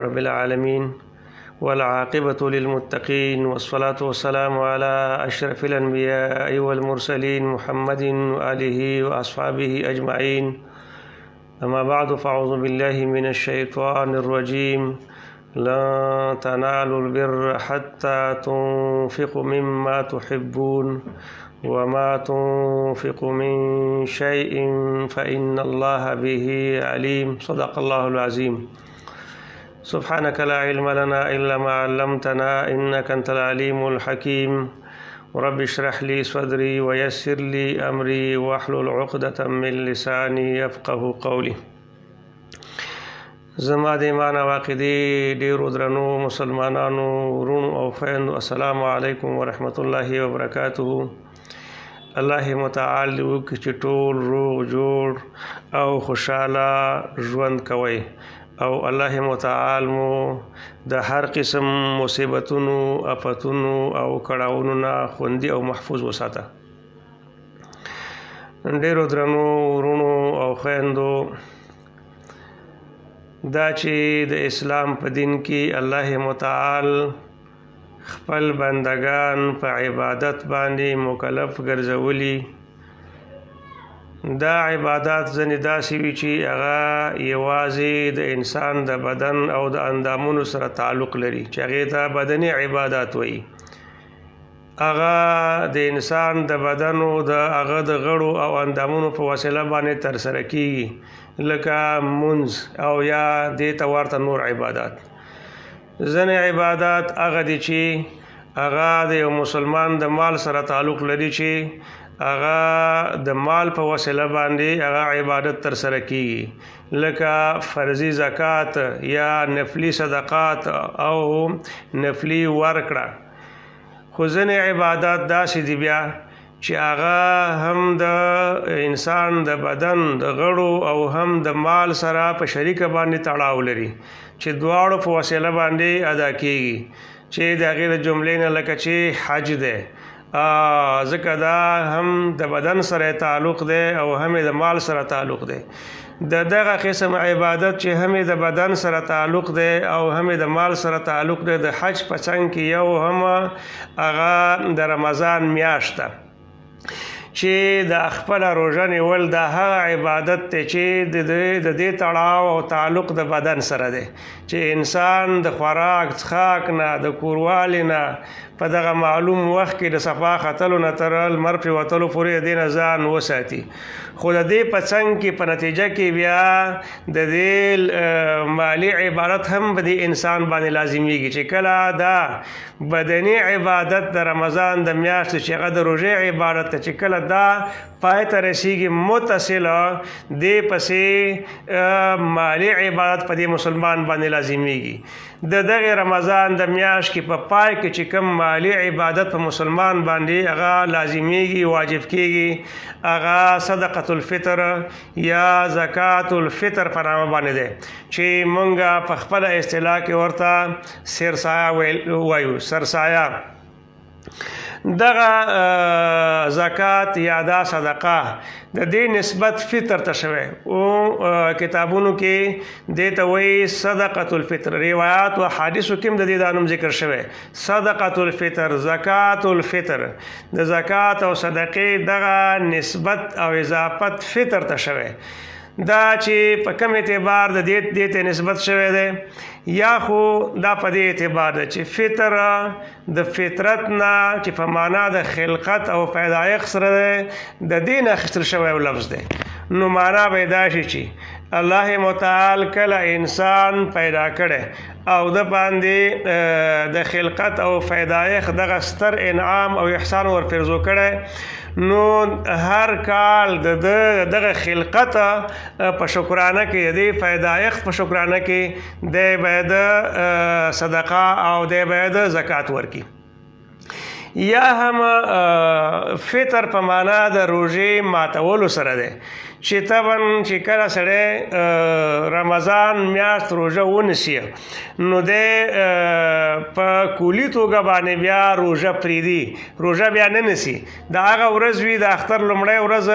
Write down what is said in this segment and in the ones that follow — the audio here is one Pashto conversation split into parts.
رب العالمين والعاقبة للمتقين والصلاة والسلام على أشرف الأنبياء والمرسلين محمد وآله وأصحابه أجمعين. أما بعد، فأعوذ بالله من الشيطان الرجيم. لن تنالوا البر حتى تنفقوا مما تحبون وما تنفقوا من شيء فإن الله به عليم. صدق الله العظيم. سبحانك لا علم لنا إلا ما علمتنا إنك أنت العليم الحكيم. رب اشرح لي صدري ويسر لي أمري واحلل عقدة من لساني يفقه قولي. زما د ایمان او عقیدې ډېرو درنو مسلمانانو وروڼو او خویندو، السلام علیکم ورحمت الله وبرکاته. الله متعال دې وکړي چې ټول روغ جوړ او خوشحاله ژوند کوئ، او الله متعال مو د هر قسم مصیبتونو، آفتونو او کړاوونو نه خوندي او محفوظ وساته. ډېرو درنو وروڼو او خویندو، دا چې د اسلام په دین کې الله متعال خپل بندگان په عبادت باندې مکلف ګرځولي، دا عبادات ځنې داسې وي چې هغه یوازې د انسان د بدن او د اندامونو سره تعلق لري، چې هغې ته بدني عبادات وایي. هغه د انسان د بدن او د هغه د غړو او اندامونو په وسیله باندې ترسره کیږي، لکه مونځ او یا دې ته ورته نور عبادات. ځینې عبادات هغه دي چې هغه د یو مسلمان د مال سره تعلق لري، چې هغه د مال په وسیله باندې هغه عبادت ترسره کیږي، لکه فرضي زکات یا نفلي صدقات او نفلي ورکړه. خو ځینې عبادات داسې دي بیا چې هغه هم د انسان د بدن د غړو او هم د مال سره په شریکه باندې تړاو لري، چې دواړو په وسیله باندې ادا کیږي، چې د هغې د جملې نه لکه چې حج دی، ځکه دا هم د بدن سره تعلق دی او هم د مال سره تعلق دی. د دغه قسم عبادت چې هم د بدن سره تعلق دی او هم د مال سره تعلق دی، د حج په څنګ کې یو هم هغه د رمضان میاشت ده، چې د خپله روژه نیول دا هغه عبادت دی چې د دې تړاو او تعلق د بدن سره دی، چې انسان د خوراک څښاک نه، د کوروالي نه، په دغه معلوم وخت کې د صفا ختلو نه تر لمر پرېوتلو پورې د دې نه ځان وساتي. خو د دې په څنګ کې په نتیجه کې بیا د دې مالي عبادت هم په دې انسان باندې لازمیږي، چې کله دا بدني عبادت د رمضان د میاشتې چې هغه د روژې عبادت دی، چې کله دا پای ته رسیږي متصل دې پسې مالي عبادت په دې مسلمان باندې لازمیږي. د دغه رمضان د میاشت کې په پای کې چې کوم مالي عبادت په مسلمان باندې هغه لازمیږي، واجب کیږي، هغه صدقة الفطر یا زکات الفطر په نامه باندې دی، چې مونږه په خپله اصطلاح کې ورته سرسایه وایو. سرسایه دغه زکات یا دا صدقه د دې نسبت فطر ته شوی او کتابونو کې دې ته وایي صدقة الفطر، روایات او حدیثو کې هم د دې دا نوم ذکر شوی، صدقة الفطر، زکات الفطر. د زکات او صدقې دغه نسبت او اضافت فطر ته شوی. دا چې په کوم اعتبار د دې ته نسبت شوی دی، یا خو دا په دې اعتبار ده چې فطر د فطرت نه چې په معنا د خلقت او پیدایښت سره دی، د دې نه اخیستل شوی یو لفظ دی. نو معنا به یې دا شي چې الله متعال کله انسان پیدا کړی او د باندې د خلقت او پیدایښت دغه ستر انعام او احسان ورپېرزو کړی، نو هر کال د دغه خلقت په شکرانه کې، د دې پیدایښت په شکرانه کې دی باید صدقه او دی باید زکات ورکړي. یا هم فطر په معنا د روژې ماتولو سره دی، چې طبعا چې کله سړی رمضان میاشت روژه ونیسي نو دی په کلي توګه باندې بیا روژه پرېږدي، روژه بیا نه نیسي. دا هغه ورځ وي د اختر لومړۍ ورځ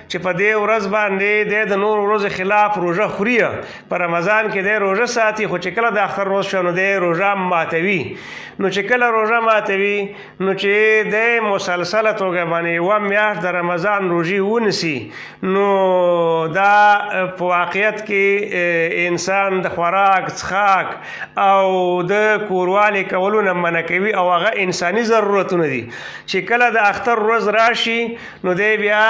چې په دې ورځ باندې دی د نورو ورځو خلاف روژه خوري، په رمضان کې دی روژه ساتي، خو چې کله د اختر ورځ شوه نو دی روژه ماتوي. نو چې کله روژه ماتوي نو چې دی مسلسله توګه باندې یوه میاشت د رمضان روژې ونیسي نو دا په واقعیت کې انسان د خوراک، څښاک او د کوروالي کولو نه منع کوي، او هغه انساني ضرورتونه دي. چې کله د اختر ورځ راشي نو دی بیا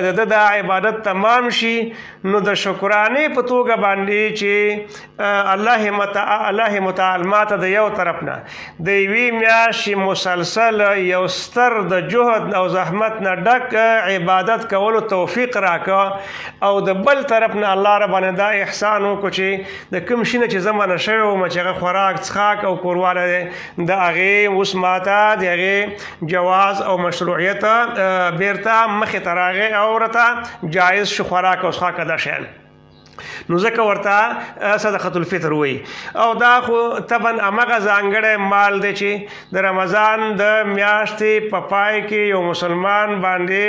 د ده دا عبادت تمام شي، نو د شکرانې په توګه باندې چې الله متعال ماته د یو طرف نه د یوې میاشتې مسلسل یو ستر د جهد او زحمت نه ډک عبادت کولو توفیق راکړ، او د بل طرف نه الله رب باندې دا احسان وکړو چې د کوم شي نه چې زه منع شوی وم چې هغه خوراک، څښاک او کوروالی دی، د هغې اوس ماته د هغې جواز او مشروعیت بیرته مخې ته راغی او ورته جایز شو خوراک او څښاک دا شیان. نو ځکه ورته صدقة الفطر وایي. او دا خو طبعا همغه ځانګړی مال دی چې د رمضان د میاشتې په پای کې یو مسلمان باندې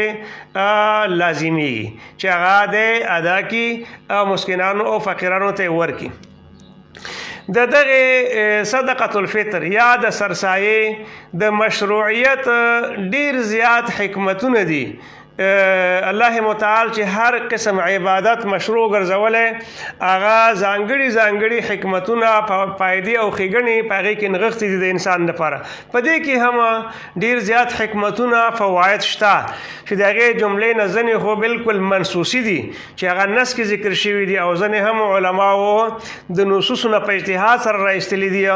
لازمیږي چې هغه دی ادا کړي او مسکینانو او فقیرانو ته یې ورکړي. د دغې صدقة الفطر یا د سرسایې د مشروعیت ډیر زیات حکمتونه دي. الله متعال چې هر قسم عبادت مشروع ګرځولی هغه ځانګړي ځانګړي حکمتونه، فایدې او ښېګڼې په هغې کې نغښتې دي د انسان دپاره. په دې کې هم ډیر زیات حکمتونه، فواید شته چې د هغې جملې نه ځینې خو بالکل منصوصي دي چې هغه نص کې ذکر شوي دي، او ځینې هم علماو د نصوصو نه په اجتهاد سره را ایستلي دي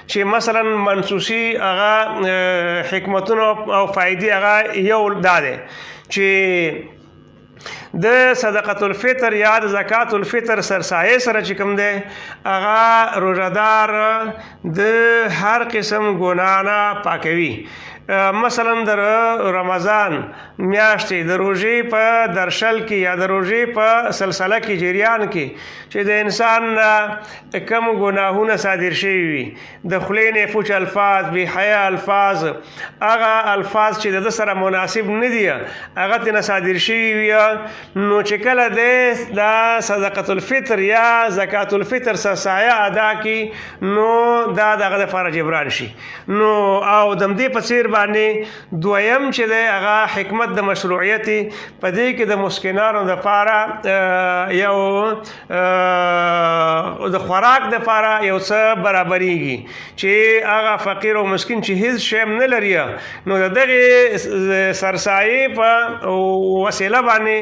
چې مثلا منصوصي هغه حکمتونه او فایدې هغه یو دا دی چې د صدقة الفطر یا د زکات الفطر سرسایې سره چې کوم دی هغه روژهدار د هر قسم ګناه نه پاکوي. مثلا د رمضان میاشتې د روژې په درشل کې یا د روژې په سلسله کې جریان کې چې د انسان نه کم ګناهونه صادر شوي وي، د خولې نه پوچ الفاظ، بې حیا الفاظ، هغه الفاظ چې د ده سره مناسب نه دي هغه ترې نه صادر شوي وي، نو چې کله دی دا صدقة الفطر یا زکات الفطر سرسایه ادا کړي نو دا د هغه دپاره جبران شي. نو او د همدې په څېر باندې دویم چې دی هغه حکمت د مشروعیت په دې کې د مسکنانو دپاره یو د خوراک دپاره یو څه برابرېږي چې هغه فقیر او مسکین چې هیڅ شی هم نه لري نو د دغې سرسایې په وسیله باندې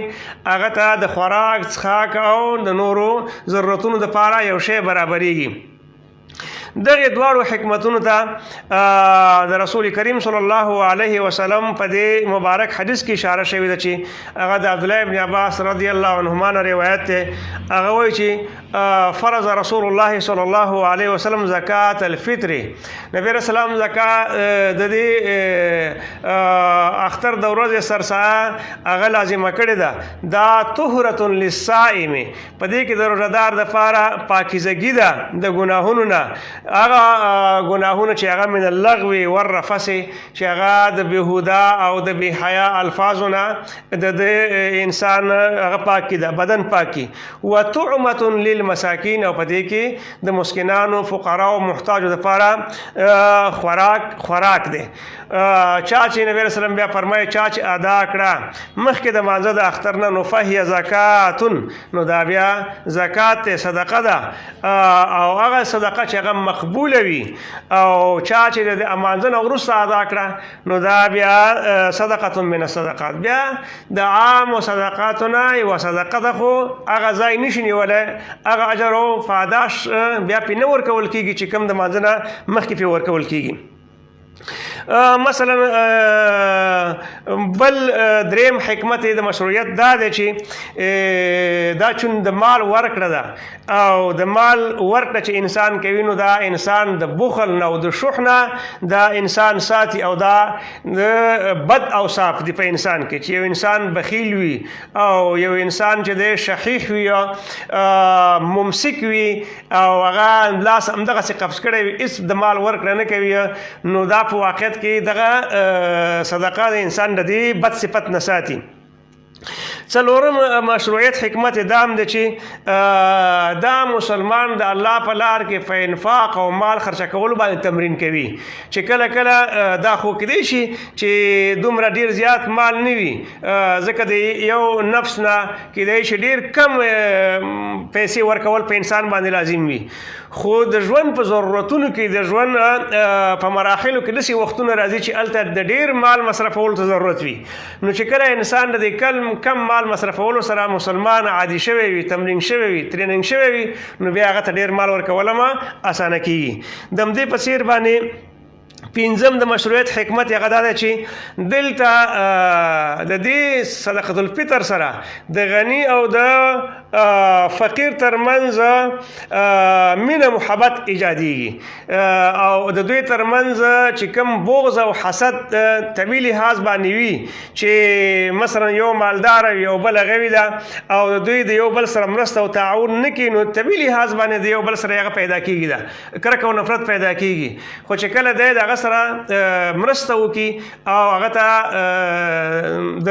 هغه ته د خوراک، څښاک او د نورو ضرورتونو دپاره یو شی برابرېږي. دغه دواړو حکمتونو ته د رسول کریم صلی الله علیه وسلم په دې مبارک حدیث کې اشاره شوې ده چې هغه د عبدالله ابن عباس رضی الله عنهما نه روایت دی. هغه وایي چې فرض رسول الله صلی الله علیه وسلم زکات الفطر، نبی رسول الله زکات د دې اختر د ورځې سرسایه هغه لازمه کړې ده. دا طهرة للصائم، په دې کې د روژهدار دپاره پاکیزګي ده د ګناهونو نه، هغه ګناهونه چې هغه من اللغو والرفث، چې هغه د بېهوده او د بې حیا الفاظو نه د دې انسان هغه پاک کړي، د بدن پاک کړي. وطعمة للمساکین، او په دې کې د مسکنانو، فقراو، محتاجو دپاره خوراک دی. چا چې نبی علیه السلام بیا فرمایي چا چې ادا کړه مخکې د مانځه د اختر نه نو فهي زکات، نو دا بیا زکات دی، صدقه ده، او هغه صدقه چې هغه مقبوله وي. او چا چې د مانځه نه وروسته ادا کړه نو دا بیا صدقه من الصدقات، بیا د عامو صدقاتو نه یوه صدقه ده، خو هغه ځای نشي نیولی، هغه اجر او پاداش بیا پرې نه ورکول کېږي چې کوم د مانځه نه مخکې پرې ورکول کېږي. مثلا بل دریم حکمت د مشروعیت دا دی چې دا چون د مال ورکړه ده او د مال ورکړه چې انسان کوي نو دا انسان د بخل نه او د شح نه دا انسان ساتي، او دا د بد اوصاف دي په انسان کې چې یو انسان بخیل وي او یو انسان چې دی شحیح وي، ممسک وي او هغه لاس همدغسې قبض کړی وي، هېڅ د مال ورکړه نه کوي، نو دا په واقعیت کې دغه صدقه د انسان د دې بد صفت نه ساتي. څلورم مشروعیت حکمت دا هم دی چې دا مسلمان د الله په لار کې په انفاق او مال خرچه کولو باندې تمرین کوي، چې کله کله دا خو کېدای شي چې دومره ډیر زیات مال نه وي، ځکه د یو نفس نه کېدای شي ډیر کم پیسې ورکول په انسان باندې لازم وي، خو د ژوند په ضرورتونو کې د ژوند په مراحلو کې داسې وختونه راځي چې هلته د ډیر مال مصرفولو ته ضرورت وي. نو چې کله انسان د دې کم مال مصرفولو سره مسلمان عادي شوی وي، تمرین شوی وي، training شوی وي، نو بیا هغه ته ډیر مال ورکول هم اسانه کیږي. د همدې په څیر باندې پنځم د مشروعیت حکمت هغه دا دی چې دلته د دې صدقه الفطر سره د غني او د فقیر ترمنځ مینه محبت ایجادیږي، او د دوی ترمنځ چې کوم بغض او حسد طبیعي لحاظ باندې وي، چې مثلا یو مالدار وي او بل غوي ده او د دوی د یو بل سره مرسته او تعاون نه کوي، نو طبیعي لحاظ باندې د یو بل سره هغه پیدا کیږي، ده کرکه او نفرت پیدا کیږي. خو چې کله دی د هغه سره مرسته وکړي او هغه ته د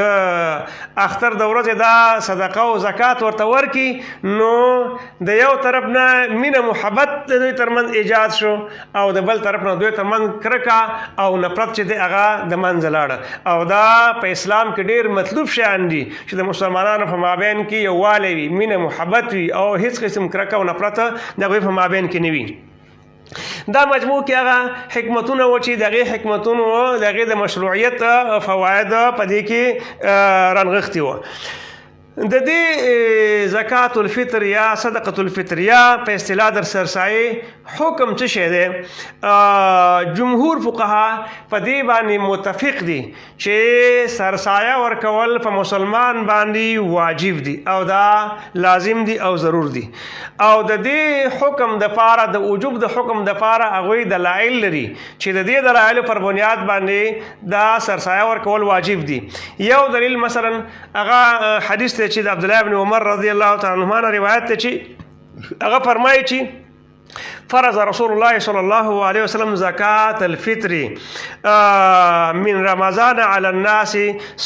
اختر د ورځې دا صدقه او زکات ورته ورکړي، نو د یو طرف نه مینه محبت د دوی ترمنځ ایجاد شو او د بل طرف نه دوی ترمنځ کرکه او نفرت چې دی هغه د منځه لاړه. او دا په اسلام کې ډېر مطلوب شیان دي چې د مسلمانانو په مابین کې یووالی وي، مینه محبت وي او هیڅ قسم کرکه او نفرت د هغوی په مابین کې نه وي. دا مجموع کې هغه حکمتونه و چې د هغې حکمتونو د هغې د مشروعیت فواید په دې کې رانغښتي وو. د دې زکات الفطر یا صدقه الفطر یا په اصطلاح در سرسایې حکم څه شی دی؟ جمهور فقها په دې باندې متفق دي چې سرسایه ورکول په مسلمان باندې واجب دي او دا لازم دي او ضرور دي، او د دې حکم د پاره د وجوب د حکم د پاره هغوی دلایل لري چې د دې دلایلو پر بنیاد باندې دا سرسایه ورکول واجب دي. یو دلیل مثلا هغه حدیث دی چې د عبدالله بن عمر رضی الله تعالی عنهما نه روایت دی چې هغه فرمایي چې فرض رسول الله صلى الله عليه وسلم زكاة الفطر من رمضان على الناس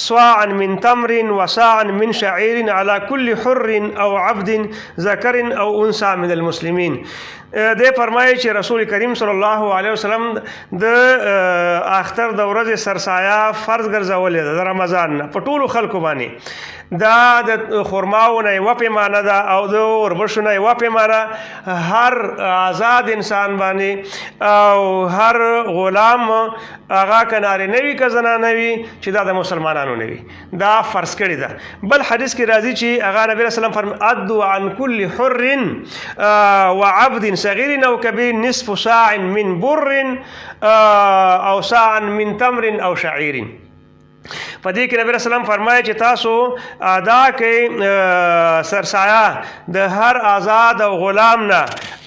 صاعا من تمر وصاعا من شعير على كل حر أو عبد ذكر أو أنثى من المسلمين. دی فرمایي چې رسول کریم صلی الله علیه وسلم د اختر د ورځې سرسایه فرض ګرځولې ده د رمضان نه په ټولو خلکو باندې. دا د خرماو نه یوه پیمانه ده او د اوربشو نه یوه پیمانه هر آزاد انسان باندې او هر غلام هغه که نارینه وي که زنانه وي چې دا د مسلمانانو نه وي، دا فرض کړې ده. بل حدیث کې راځي چې هغه نبی رسول الله فرمایي ادو عن كل حر وعبد صغير او كبير نصف صاع من بر او صاع من تمر او شعير. په دې کې نبی رسول الله فرمایي چې تاسو ادا کړئ سرسایه د هر آزاد او غلام نه،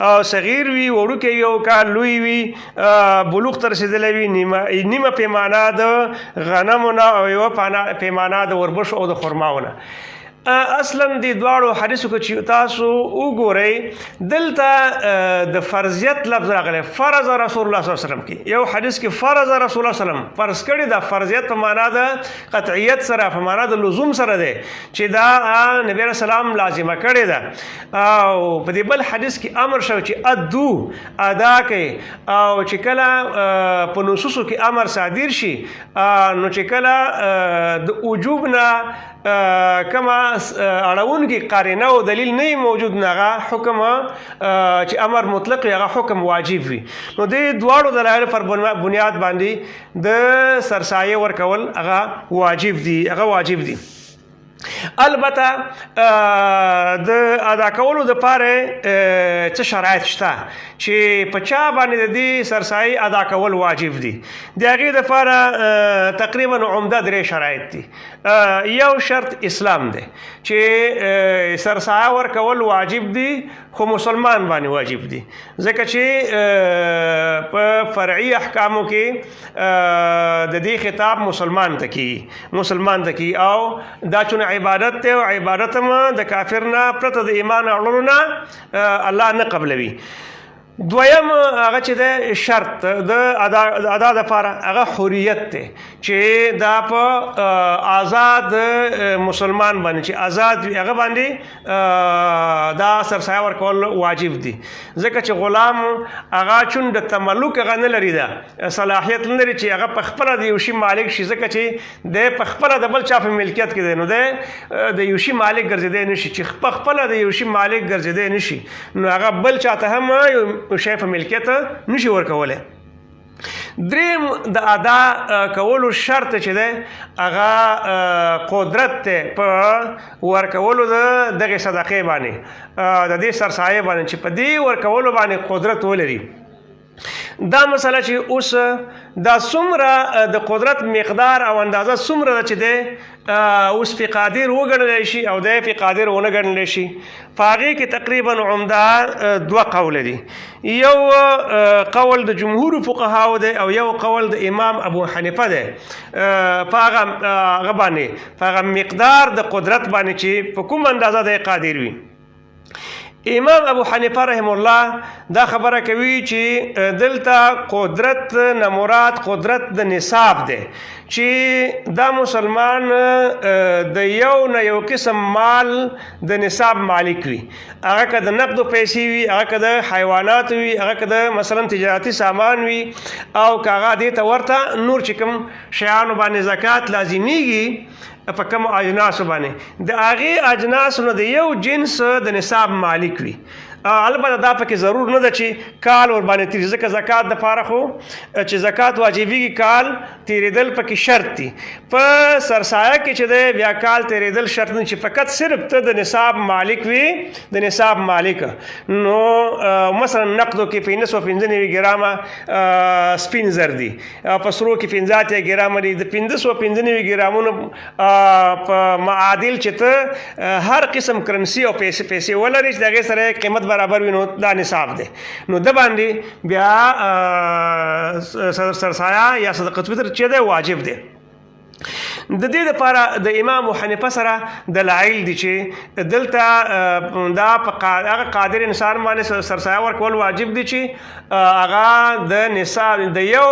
او صغیر وي وړوکی وي او که لوی وي بلوغ ته رسېدلی وي، نیمه پیمانه د غنمو نه او یوه پیمانه د وربشو او د خرماو نه. اصلاً دې دواړو حدیثو کې چې تاسو وګورئ دلته د فرضیت لفظ راغلی، فرض رسول الله صلی الله علیه وسلم کې یو حدیث کې فرض رسول الله صلی الله علیه وسلم فرض کړی دا فرضیت په معنا د قطعیت سره په معنا د لزوم سره دی چې دا نبی علیه السلام لازمه کړې ده. او په دې بل حدیث کې امر شو چې ادو ادا کړئ، او چې کله په نصوصو کې امر صادر شي، نو چې کله د وجوب نه کما اړونکي قرینه او دلیل نه موجود، نه هغه حکم چې امر مطلق وي هغه حکم واجب وي. نو دې دواړو دلایلو پر بنیاد باندې د سرسایې ورکول هغه واجب دي، هغه واجب دي. البته د ادا کولو د پاره څه شرایط شته چې په چا باندې د دې سرسایي ادا کول واجب دي. د هغې دپاره تقریبا عمده درې شرایط دي. یو شرط اسلام دی چې سرسایه ورکول واجب دي، خو مسلمان باندې واجب دي، ځکه چې په فرعي احکامو کې د دې خطاب مسلمان ته کیږي، مسلمان ته کیږي. او دا چون عبادت دی او عبادت هم د کافر نه پرته د ایمان اړولو نه الله نه قبلوي. دویم هغه چې دی شرط د ادا دپاره هغه حریت دی چې دا په آزاد مسلمان باندې چې آزاد وي هغه باندې دا سرسایه ورکول واجب دي، ځکه چې غلام هغه چون د تملک هغه نه لري، دا صلاحیت نه لري چې هغه په خپله د یو شي مالک شي، ځکه چې دی په خپله د بل چا په ملکیت کې دی، نو دی د یو شي مالک ګرځېدی نه شي. چې په خپله د یو شي مالک ګرځېدی نه شي نو هغه بل چا ته هم یو شی په ملکیت نشي ورکولی. دریم د ادا کولو شرط چې دی هغه قدرت دی په ورکولو د دغې صدقې باندې، د دې سرسایې باندې، چې په دې ورکولو باندې قدرت ولري. دا مسله چې اوس دا څومره د قدرت مقدار او اندازه څومره ده چې دی اوس په قادر وګڼلی شي او دی په قادر ونه ګڼلی شي، په هغې کې تقریبا عمده دوه قوله دي. یو قول د جمهور فقهاو دی او یو قول د امام ابو حنیفه دی. په هغه هغه باندې په هغه مقدار د قدرت باندې چې په کوم اندازه دی قادر وي. امام ابو حنیفه رحم الله دا خبره کوي چې دلته قدرت نه مراد قدرت د نصاب دی، چې دا مسلمان د یو نه یو قسم مال د نصاب مالک وي، هغه که د نقدو پیسې وي، هغه که د حیواناتو وي، هغه که د مثلا تجارتي سامان وي، او که هغه دې ته ورته نور چې کوم شیانو باندې زکات لازمیږي په کوم اجناسو باندې، د هغې اجناسو نه د یو جنس د نصاب مالک وي. البته دا پکې ضرور نه ده چې کال ورباندې تېر شي، ځکه زکات دپاره خو چې زکات واجبېږي کال تېرېدل پکې شرط دي. په سرسایه کې چې دی بیا کال تېرېدل شرط نه، چې فقط صرف ته د نصاب مالک وي، د نصاب مالک. نو مثلا نقدو کې 595 ګرامه سپین زر دي، په سرو کې 85 ګرامه دي، د 595 ګرامونو په معادل چې ته هر قسم کرنسي او پیسې ولرې چې د هغې سره قیمت برابر وي، نو دا نصاب دی. نو د باندې بیا سرسایه یا صدقه فطر چې دی واجب دی. د دې لپاره د امام ابو حنیفه سره دلایل دي چې دلته دا په هغه قادر انسان باندې سرسایه ورکول واجب دي چې هغه د نصاب د یو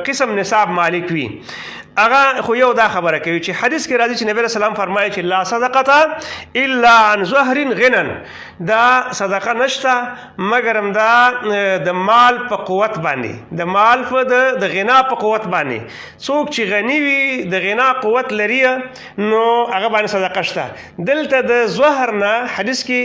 قسم نصاب مالک وي. هغه خو یو دا خبره کوي چې حدیث کې راځي چې نبی رسول الله فرمایي چې لا صدقه الا عن ظهر غنن، دا صدقه نشته مګرم دا د مال په قوت باندې، د مال په د غنا په قوت باندې. څوک چې غنی وي د غنا قوت لري نو هغه باندې صدقه شته. دلته د ظهر نه حدیث کې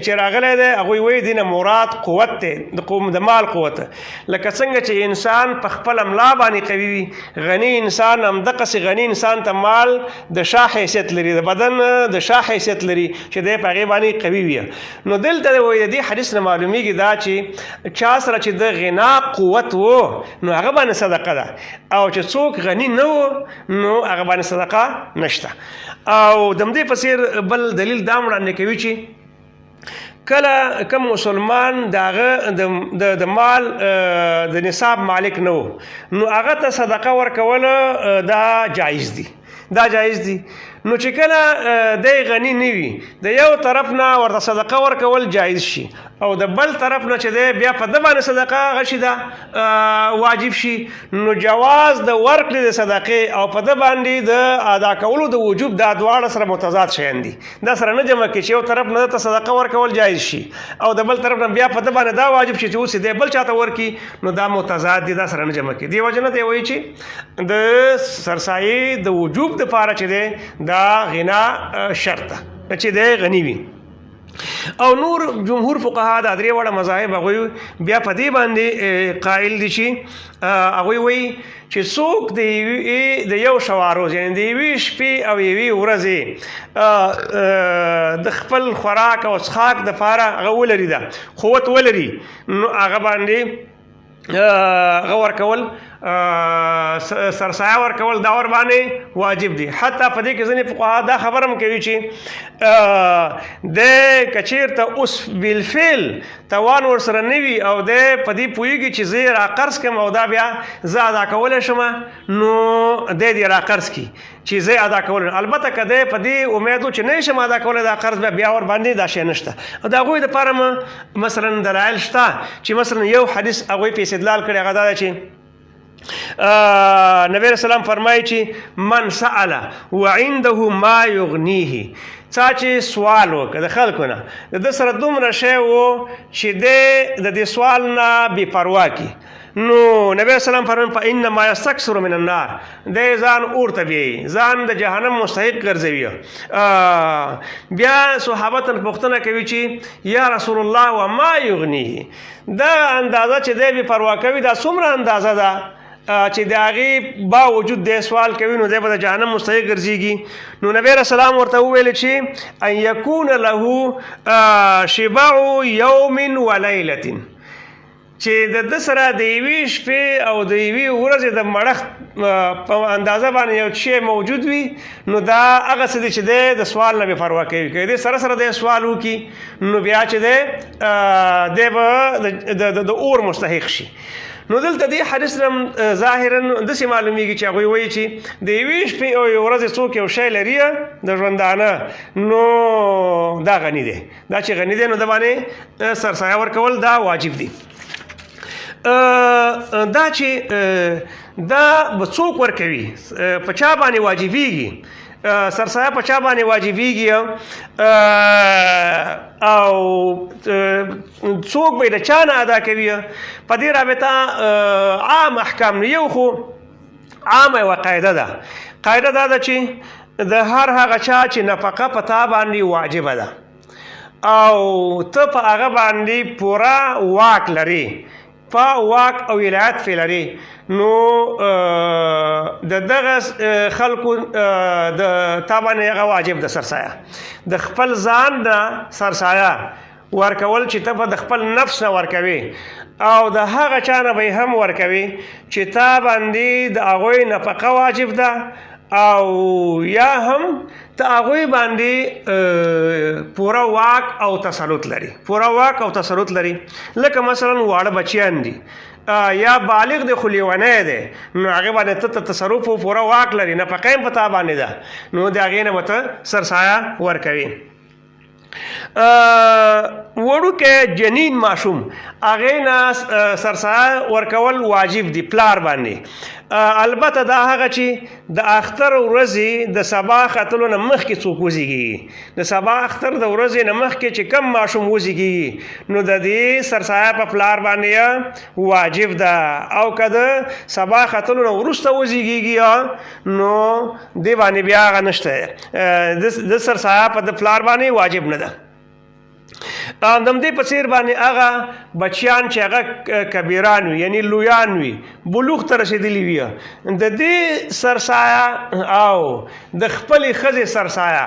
چې راغلی دی هغوی وایي دینه مراد قوت دی، د قوم د مال قوت. لکه څنګه چې انسان په خپله ملا باندې قوي وي، غنی انسان همدغسې غنی انسان ته مال د شا حیثیت لري، د بدن د شا حیثیت لري چې دی په هغې باندې قوي وي. نو دلته دی وایي د دې حدیث نه معلومیږي دا چې چا سره چې د غنا قوت و نو هغه باندې صدقه ده، او چې څوک غنی نه و نو هغه باندې صدقه نشته. او د همدې په څېر بل دلیل دا وړاندې کوي چې کله کوم مسلمان د هغه د مال د نصاب مالک نه و نو هغه ته صدقه ورکول دا جایز دي، دا جایز دي. نو چې کله دی غنی نه وي د یو طرف نه ورته صدقه ورکول جایز شي، او د بل طرف نه چې دی بیا په ده باندې صدقه هغه شي دا واجب شي، نو جواز د ورکړې د صدقې او په ده باندې د ادا کولو د وجوب دا دواړه سره متضاد شیان دي، دا سره نه جمع کړي چې یو طرف نه ته صدقه ورکول جایز شي او د بل طرف نه بیا په ده باندې دا واجب شي چې اوس یې دی بل چاته ورکړي، نو دا متضاد دي، دا سره نه جمع کړي. دې وجه نه دی وایي چې د سرسایې د وجوب دپاره چې دی دا غنا شرط ده چې دی غني وي. او نور جمهور فقها دا درې واړه مذاهب هغوی بیا په دې باندې قائل دي چې هغوی وایي چې څوک د یوې د یو شواروز، یعنی د یوې شپې او یوې ورځې د خپل خوراک او څښاک دپاره هغه ولري، ده قوت ولري، نو هغه باندې هغه ورکول، سرسایه ورکول دا ور باندې واجب دي. حتی په دې کې ځینې فقها دا خبره هم کوي چې د کچیرته اوس بالفعل توان ورسره نه وي او دی په دې پوهېږي چې زه یې راقرض کړم او دا بیا زه ادا کولی شم، نو دی دې راقرض کړي چې زه ادا کول. البته که دی په دې امید و چې نه شم ادا کولی دا قرض، بیا ور باندې دا شی نشته. او د هغوی دپاره مثلا دلایل شته چې مثلا یو حدیث هغوی په استدلال کړی، هغه دا دی چې نبی رسول الله فرمایي چې من سأل وعنده ما یغنیه، چا چې سوال وکړ د خلکو نه، د ده سره دومره شی و چې دی د دې سوال نه بې پروا کړي، نو نبی رسول الله فرمایي فإنما یستکثر من النار، دی ځان اور ته بیایي، ځان د جهنم مستحق ګرځوي. بیا صحابه تن پوښتنه کوي چې یا رسول الله وما یغنیه، دا اندازه چې دی بې پروا کوي دا څومره اندازه ده چې د هغې باوجود دی سوال کوي نو دی به د جهنم مستحق ګرځېږي؟ نو نبی علیه السلام ورته وویل چې ان یکون له شبع یوم ولیلة، چې د ده سره د یوې شپې او د یوې ورځې د مړښت په اندازه باندې یو شی موجود وي، نو دا هغه څه دی چې دی د سوال نه بې پروا کوي. که دې سره سره دی سوال وکړي نو بیا چې دی دی به د اور مستحق شي. نو دلته دې حدیث نه ظاهراً داسې معلومیږي چې هغوی وایي چې د یوې شپې او یوې ورځې څوک یو شی لري د ژوندانه، نو دا غني دی، دا چې غني دی نو ده باندې سرسایه ورکول دا واجب دی. دا چې دا به څوک ورکوي، په چا باندې واجبېږي، سرسایه په چا باندې واجبېږي او څوک به یې د چا نه ادا کوي، په دې رابطه عام احکام. نو یو خو عامه یوه قاعده ده، قاعده دا ده چې د هر هغه چا چې نفقه په تا باندې واجبه ده او ته په هغه باندې پوره واک لرې، په واک او ولایت پرې لرې، نو د دغه خلکو د تا باندې هغه واجب ده سرسایه، د خپل ځان نه سرسایه ورکول چې ته به د خپل نفس نه ورکوې او د هغه چا نه به یې هم ورکوې چې تا باندې د هغوی نفقه واجب ده او یا هم ته هغوی باندې پوره واک او تسلط لري، پوره واک او تسلط لري. لکه مثلا واړه بچیان دي یا بالغ دی خو لیونی دی، نو هغې باندې ته تصرف او پوره واک لري، نفقه هم په تا باندې ده، نو د هغې نه به ته سرسایه ورکوې. وړوکی جنین ماشوم هغې نه سرسایه ورکول واجب دی پلار باندې. البته دا هغه چې د اختر ورځې د سبا ختلو نه مخکې څوک وزیږي، د سبا اختر د ورځې نه مخکې چې کم ماشوم وزیږي نو د دې سرسایه په پلار باندې واجب ده، او که د سبا ختلو نه وروسته وزیږي نو دې باندې بیا هغه نشته، د سرسایه په د پلار باندې واجب نه ده. د همدې په څیر باندې هغه بچیان چې هغه کبیران وي، یعنی لویان وي، بلوغ ته رسېدلي وي، د دې سرسایه او د خپلې ښځې سرسایه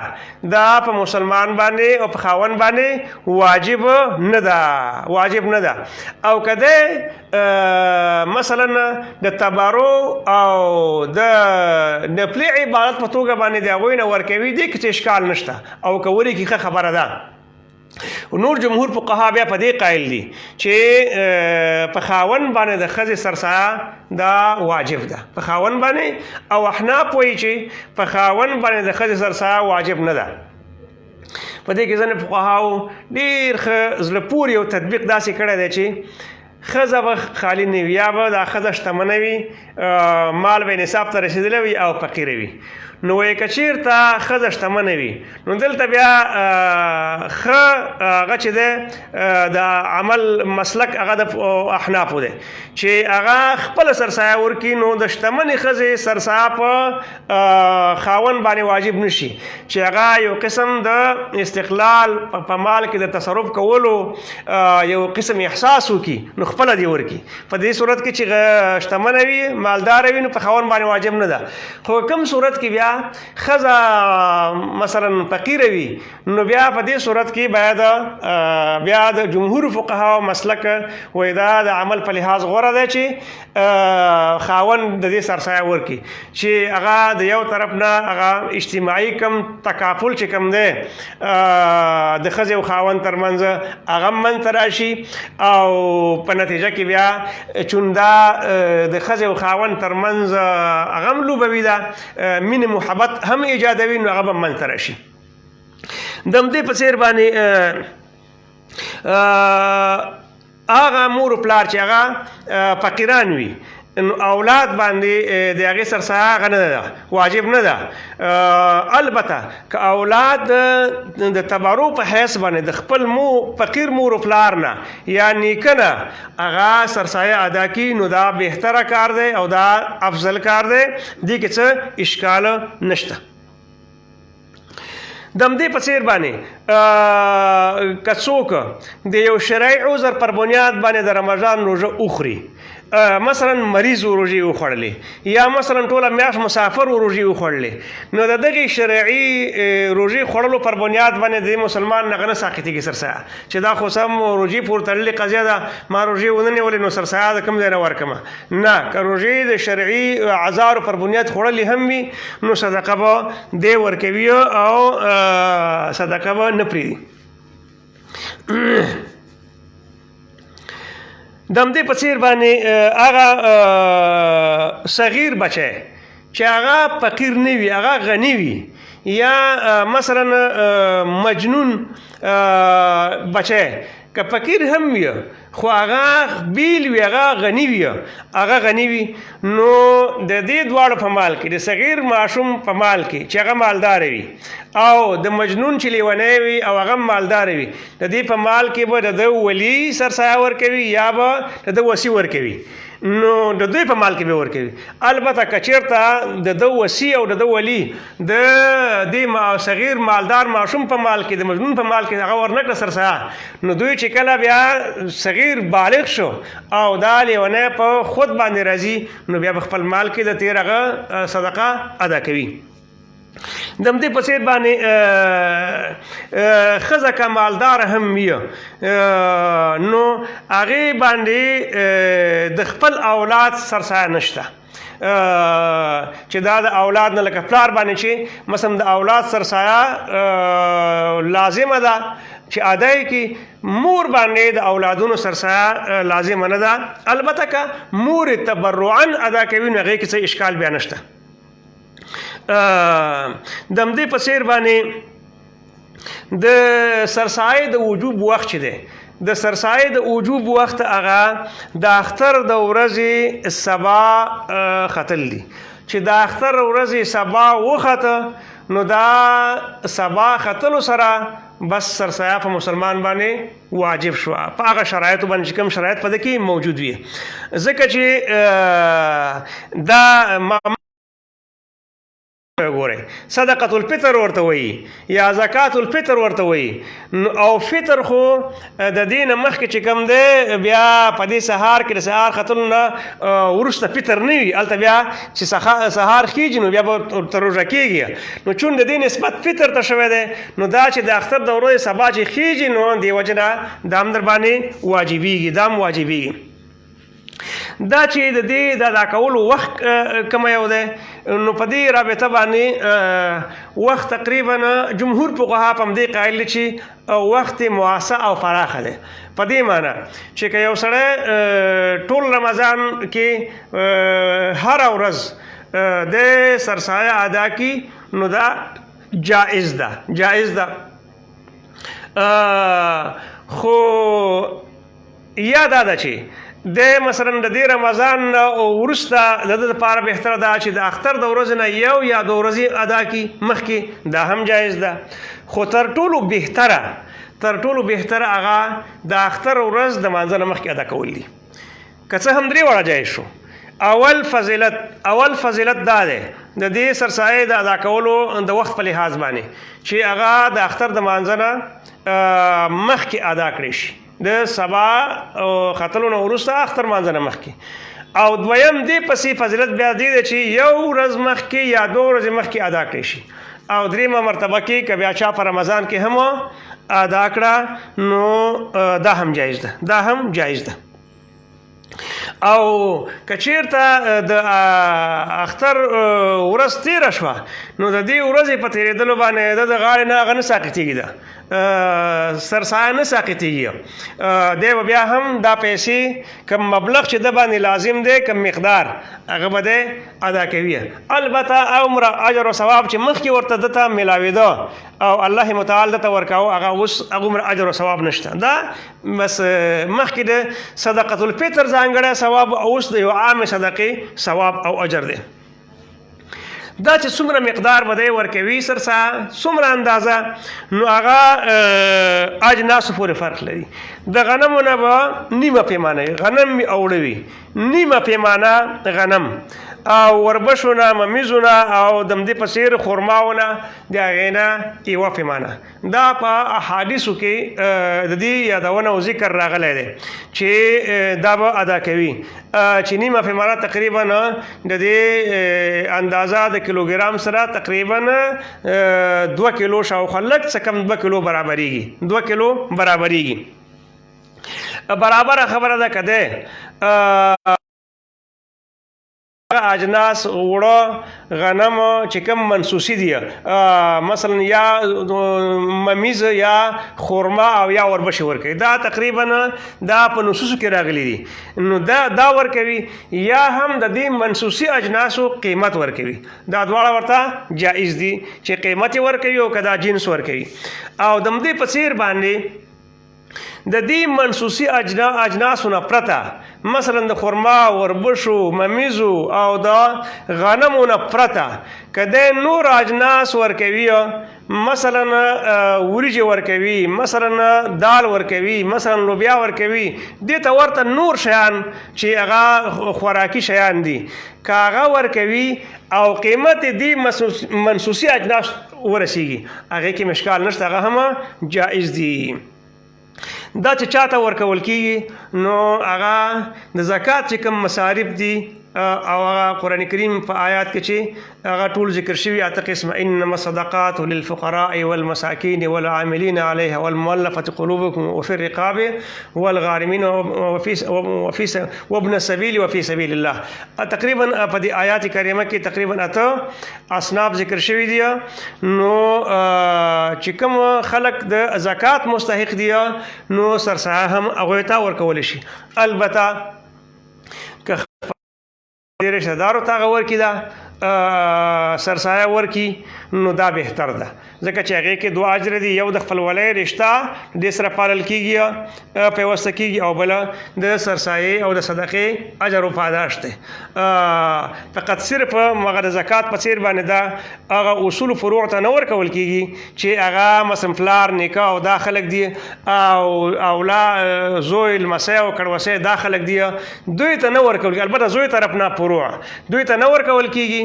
دا په مسلمان باندې او په خاوند باندې واجب نه ده، واجب نه ده. او که دی مثلا د تبرع او د نفلي عبادت په توګه باندې د هغوی نه ورکوي، دې کې څه اشکال نشته او که ورکړي ښه خبره ده. نور جمهور فقها بیا په دې قایل دي چې په خاوند باندې د ښځې سرسایه دا واجب ده په خاوند باندې، او احناف وایي چې په خاوند باندې د ښځې سرسایه واجب نه ده. په دې کې ځینې فقهاو ډېر ښه زړه پورې یو تطبیق داسې کړی دی چې ښځه به خالي نه وي، یا به دا ښځه شتمنه وي، مال به نصاب ته رسېدلی وي او فقیره وي. نو وایي که چېرته ښځه شتمنه وي نو دلته بیا ښه هغه چې دی د عمل مسلک هغه د احنافو دی چې هغه خپله سرسایه ورکړي، نو د شتمنې ښځې سرسایه په خاوند باندې واجب نشي چې هغه یو قسم د استقلال په مال کې د تصرف کولو یو قسم احساس وکړي، نو خپله دې ورکړي. په دې صورت کې چې شتمنه وي، مالداره وي، نو په خاوند باندې واجب نه ده. خو کوم صورت کې بیا ښځه مثلا فقیره وي، نو بیا په دې صورت کې باید بیا د جمهور فقهاو مسلک وایي دا د عمل په لحاظ غوره دی چې خاوند د دې سرسایه ورکړي، چې هغه د یو طرف نه هغه اجتماعي کم تکافل چې کم دی د ښځې او خاوند ترمنځ هغه منځته راشي، او په نتیجه کې بیا چون دا د ښځې او خاوند ترمنځ هغه هم لوبوي، دا مینې محبت هم ایجادوي، نو هغه به منځته راشي. د همدې په څېر باندې هغه مور و پلار چې هغه فقیران وي، نو اولاد باندې د هغې سرسایه هغه نه ده، واجب نه ده. البته که اولاد د تبرع په حیث باندې د خپل فقیر مور و پلار نه یا نیکه نه هغه سرسایه ادا کړي، نو دا بهتره کار دی او دا افضل کار دی، دې کې څه اشکال نشته. د همدې په څېر باندې که څوک د یو شرعي عذر پر بنیاد باندې د رمضان روژه وخوري، مثلا مریض و روژې وخوړلې، یا مثلا ټوله میاشت مسافر و روژې وخوړلې، نو د دغې شرعي روژې خوړلو پر بنیاد باندې د مسلمان نه هغه نه ساقطېږي سرسایه، چې دا خو سم روژې پورې تړلې قضیه ده، ما روژې ونه نیولې نو سرسایه د کوم ځای نه ورکړم. نه، که روژې د شرعي اعذارو پر بنیاد خوړلې هم وي، نو صدقه به دی ورکوي او صدقه به نه پرېږدي. د همدې په څېر باندې هغه صغیر بچی چې هغه فقیر نه وي، هغه غني وي، یا مثلا مجنون بچی که فقیر هم وي خو هغه بیل وي، هغه غني وي، هغه غني وي، نو د دې دواړو په مال کې، د صغیر ماشوم په مال کې چې هغه مالدار وي او د مجنون چې لیونی وي او هغه مالدار وي، د دې په مال کې به د ده ولي سرسایه ورکوي یا به د ده وصي ورکوي، نو د دوی په مال کې به ورکوي. البته که چېرته د ده وصي او د ده ولي د دې صغیر مالدار ماشوم په مال کې، د مجنون په مال کې هغه ورنه کړه سرسایه، نو دوی چې کله بیا صغیر بالغ شو او دا لیونی په خود باندې راځي، نو بیا په خپل مال کې د تېر هغه صدقه ادا کوي. د همدې په څېر باندې ښځه که مالدار هم وي، نو هغې باندې د خپل اولاد سرسایه نشته، چې دا د اولاد نه لکه پلار باندې چې مثلا د اولاد سرسایه لازمه ده چې ادا یې کړي، مور باندې د اولادونو سرسایه لازمه نه ده. البته که مور یې تبرعاً ادا کوي نو هغې کې څه اشکال بیا نشته. د همدې په څېر باندې د سرسایې د وجوب وخت چې دی، د سرسایې د وجوب وخت هغه د اختر د ورځې سبا ختل دي، چې د اختر ورځې سبا وخته نو دا سبا ختلو سره بس سرسایه په مسلمان باندې واجب شوه، په هغه شرایطو باندې چې کوم شرایط په دې کې موجود وي. ځکه چې دا ګورئ صدقة الفطر ورته وایي یا زکات الفطر ورته وایي، او فطر خو د دې نه مخکې چې کوم دی بیا په دې سهار کې د سهار ختلو نه وروسته فطر نه وي، هلته بیا چې سهار خېږي نو بیا به تر روژه کېږي، نو چون د دې نسبت فطر ته شوی دی، نو دا چې د اختر د ورځې سبا چې خېږي نو دې وجې نه دا هم در باندې واجبېږي، دا هم واجبېږي. دا چې د دې د ادا کولو وخت کوم یو دی، نو په دې رابطه باندې وخت تقریبا جمهور فقها په همدې قایل دي چې وخت موسع او فراخه دی، په دې معنی چې که یو سړی ټول رمضان کې هره ورځ د سرسایه ادا کړي نو دا جائز ده، جائز ده. خو یا دا ده چې د مثلا د دې رمضان نه وروسته د ده لپاره بهتره ده چې د اختر د ورځې نه یو یا دوه ورځې ادا کړي مخکې، دا هم جایز ده. خو تر ټولو بهتره هغه د اختر ورځ د مانځه نه مخکې ادا کول دي. که څه هم درې واړه جایز شو. اول فضیلت دا دی د دې سرسایې د ادا کولو د وخت په لحاظ باندې چې هغه د اختر د مانځه نه مخکې ادا کړی شي، د سبا ختلو نه وروسته، اختر مانځه نه مخکې. او دویم دې پسې فضیلت بیا دی چې یو ورځ مخکې یا دوه ورځې مخکې ادا کړی شي. او دریمه مرتبه کې که بیا چا په رمضان کې هم ادا کړه، نو دا هم جایز ده، دا هم جایز ده. او کچیرته د اختر ورځ تیره شوه، نو د دې ورځې په تیرېدلو باندې د غاړې نه هغه نه ساقطېږي، ده سرسایه نه ساقطېږي. دی به بیا هم دا پیسې، کوم مبلغ چې د باندې لازم دی، کوم مقدار، هغه به دی ادا کوي. البته عمر اجر او ثواب چې مخکې ورته دته ملاوېده او الله متعال دته ورکاوه، هغه اوس هغومره اجر او ثواب نشته. دا بس مخکې د صدقة الفطر ځانګړی ثواب او اوس د یو عام صدقې ثواب او اجر دی. دا چې څومره مقدار به دی ورکوي سرسا، څومره اندازه، نو هغه اجناسو پورې فرق لري. د غنمو نه به نیمه پیمانه وي، غنم وي او اوړه وي، نیمه پیمانه غنم، او وربشو نه، ممیزو نه او د همدې په څېر خرماو نه د هغې نه یوه پیمانه. دا په احادیثو کې د دې یادونه او ذکر راغلی دی چې دا به ادا کوي، چې نیمه پیمانه تقریبا د دې اندازه د کیلوګرام سره تقریبا 2 کیلو شاوخوا، لږ څه کم 2 کیلو برابرېږي، 2 کیلو برابرېږي. برابره خبره ده. که دی اجناس، اوړه، غنم چې کوم منصوصي دي، مثلا یا ممیز یا خرما او یا وربشې ورکوي، دا تقریبا دا په نصوصو کې راغلي دي، نو دا ورکوي یا هم د دې منصوصي اجناسو قیمت ورکوي. دا دواړه ورته جایز دي چې قیمت یې ورکوي او که دا جنس ورکوي. او د همدې په څېر باندې د دې منصوصي اجناسو نه پرته، مثلا د خرما، وربشو، ممیزو او د غنمو نه پرته که دی نور اجناس ورکوي، مثلا وریجې ورکوي، مثلا دال ورکوي، مثلا لوبیا ورکوي، دې ته ورته نور شیان چې هغه خوراکي شیان دي، که هغه ورکوي او قیمت دې منصوصي اجناس ورسیږي، هغې کې مشکال نشته، هغه هم جایز دي. دا چې چاته ورکول کیږي، نو هغه د زکات چې کوم مصارف دي او هغه قرآن کریم په آیات کې چې هغه ټول ذکر شوي، اته قسمه: انما الصدقات للفقراء والمساکین والعاملین علیها والمؤلفة قلوبهم وفي الرقاب والغارمین وفي وابن السبیل وفي سبیل الله. تقریبا په دې آیات کریمه کې تقریبا اته اصناف ذکر شوي دي. نو چې کوم خلک د زکات مستحق دي، نو سرسایه هم هغوی ته ورکول شي. البته که رشتہ دارو ته هغه ورکي، دا سرسایه ورکي، نو دا بهتر ده، ځکه چې هغې کې دوه اجر دي: یو د خپلولۍ رشته دې سره پالل کېږي، پیوسته کېږي، او بله د سرسایې او د صدقې اجر او پاداش دی. فقط صرف مغه د زکات په څیر باندې دا هغه اصول فروع ته نه ورکول کېږي چې هغه مثلا پلار، نیکه او دا خلک دي، او اولا زوی، لمسی او کړوسی، دا خلک دي، دوی ته نه ورکول کېږي. البته زوی طرف نه فروع دوی ته نه ورکول کېږي،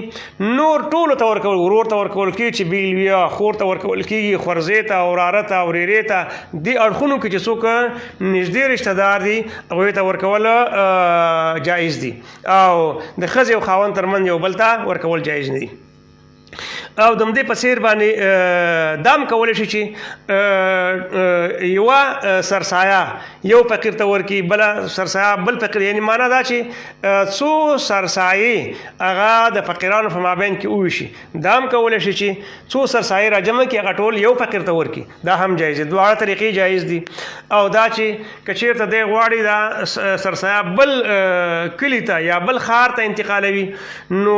نور ټولو ته ورکول، ورور ته ورکول کېږي چې بیل وي، خور ته ورکول کېږي، خورزې ته، وراره ته، ورېرې ته، دې اړخونو کې چې څوک نږدې رشته دار دي، هغوی ته ورکول جایز دي. او د ښځې او خاوند ترمنځ یو بل ته ورکول جایز نه دي. او د همدې په څیر باندې دام کولی شي چې یوه سرسایه یو فقیر ته ورکي، بله سرسایه بل فقیر، یعنی معنا دا چې څو سرسایې هغه د فقیرانو په مابین کې وویشي. دا هم کولی شي چې څو سرسایې راجمع کړي، هغه ټول یو فقیر ته ورکړي، دا هم جایز دي. دواړه طریقې جایز دي. او دا چې که چیرته دی غواړي دا سرسایه بل کلي ته یا بل ښار ته انتقالوي، نو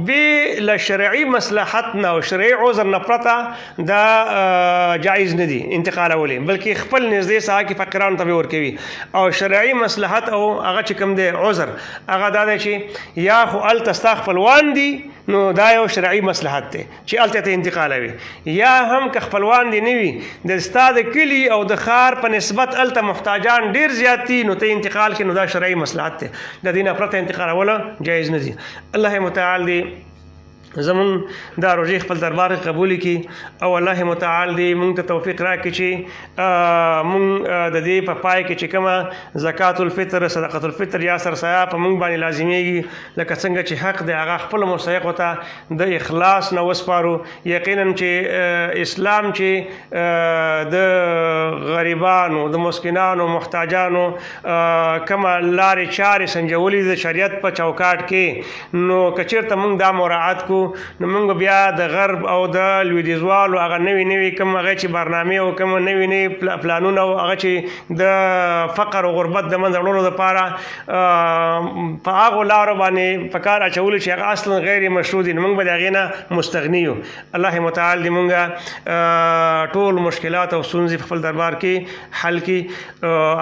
بې له شرعي مسله مصلحت نه او شرعي عذر نه پرته دا جایز نه دي انتقالول، بلکې خپل نږدې ساحه کې فقیرانو ته به ورکوي. او شرعي مصلحت او هغه چې کوم دی عذر، هغه دا دی چې یا خو هلته ستا خپلوان دي، نو دا یو شرعي مصلحت دی چې هلته ته انتقالوي، یا هم که خپلوان دي نه وي، د ستا د کلي او د ښار په نسبت هلته محتاجان ډېر زیات دي، نو ته انتقال کړې، نو دا شرعي مصلحت دی. د دې نه پرته انتقالول جایز نه دي. الله متعال دی زمون دا روزي خپل دربار کې قبول کړي، او الله متعال دی مونږ ته توفیق راکړي چې مونږ د دې په پای کې چې کومه زکات الفطر، صدقه الفطر یا سرسایه په مونږ باندې لازمیږي، لکه څنګه چې حق دی هغه خپل مستحق ته د اخلاص نه وسپارو. یقینا چې اسلام چې د غریبانو، د مسکینانو، محتاجانو کومه لارې چارې سنجولې د شریعت په چوکاټ کې، نو که چېرته مونږ دا مراعات کو، نو مونږ بیا د غرب او د لویدیځوالو هغه نوي نوي کوم هغه چې برنامې او کوم نوي نوي پلانونه او هغه چې د فقر او غربت د منځه وړلو دپاره په هغو لارو باندې په کار اچولو چې هغه اصلا غیر مشروع دي، نو مونږ به د هغې نه مستغني یو. الله متعال دې مونږ ټول مشکلات او ستونزې په خپل دربار کې حل کړي.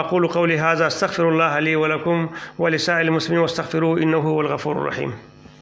اقول قولي هذا، استغفر الله لي ولكم ولسائر المسلمين واستغفروه انه هو الغفور الرحيم.